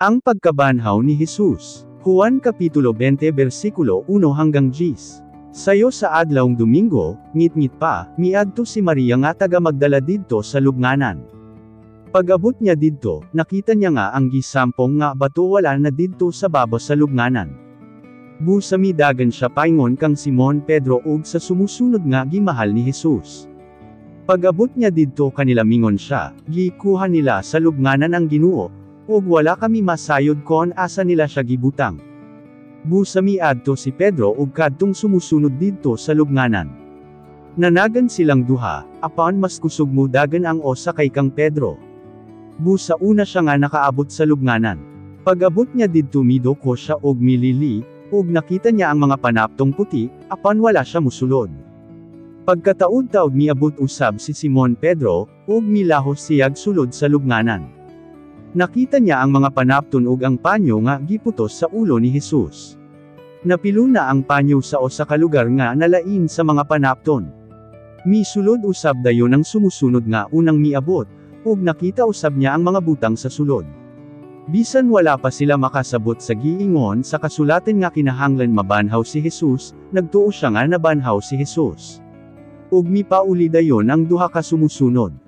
Ang pagkabanhaw ni Jesus. Juan Kapitulo 20 versikulo 1 hanggang 10. Sayo sa adlawng Domingo, ngitngit pa, miadto si Maria nga taga Magdala didto sa lubnganan. Pag-abot niya didto, nakita niya nga ang gisampong nga bato wala na didto sa baba sa lubnganan. Busa midagan siya paingon kang Simon Pedro ug sa sumusunod nga gimahal ni Jesus. Pag-abot niya didto kanila mingon siya, "Gikuha nila sa lubnganan ang Ginoo, ug wala kami masayod kon asa nila siya gibutang." Busa miadto si Pedro ug kadtong sumusunod didto sa lubnganan. Nanagan silang duha, apan mas kusog mo dagan ang usa kay kang Pedro. Busa una siya nga nakaabot sa lubnganan. Pag-abot niya didto miduko siya og milili, ug nakita niya ang mga panaptong puti, apan wala siya musulod. Pagkataud-taud miabot usab si Simon Pedro, ug milahos siyag sulod sa lubnganan. Nakita niya ang mga panapton ug ang panyo nga giputos sa ulo ni Jesus. Napilo na ang panyo sa usa ka lugar nga nalain sa mga panapton. Misulod usab dayon ang sumusunod nga unang miabot, ug nakita usab niya ang mga butang sa sulod. Bisan wala pa sila makasabot sa giingon sa kasulatan nga kinahanglan mabanhaw si Jesus, nagtuo siya nga nabanhaw si Jesus. Ug mipauli dayon ang duha ka sumusunod.